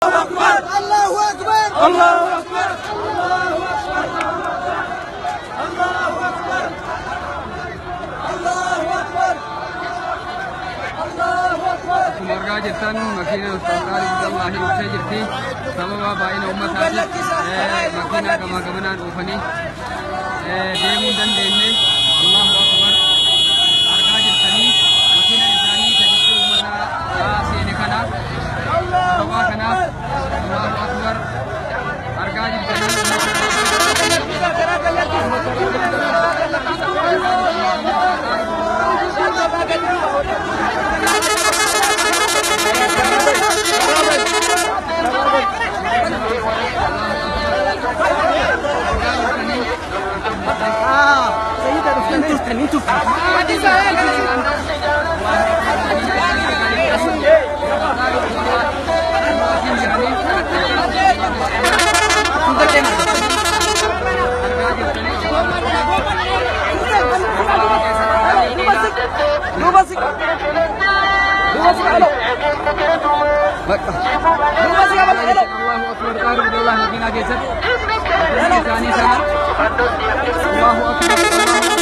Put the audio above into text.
الله أكبر الله أكبر الله أكبر الله أكبر الله أكبر. Akkuma argaa jirtan makiinaan Ustaaz Abdullaahi dhuftee jirti. Sababa baay'ina uummataatiif makiinaa gamaa gamanaan oofanii deemuu hin dandeenye. Allahu Akbar. Argaa jirtanii makiinaan isaanii isa gidduu uummataa seene kana. Sababa kanaaf Allahu Akbar. Argaa jirtanii. Allahu Akbar. Qaari Abdullah makiinaa keessatti. Isaanii sana. Allahu Akbar.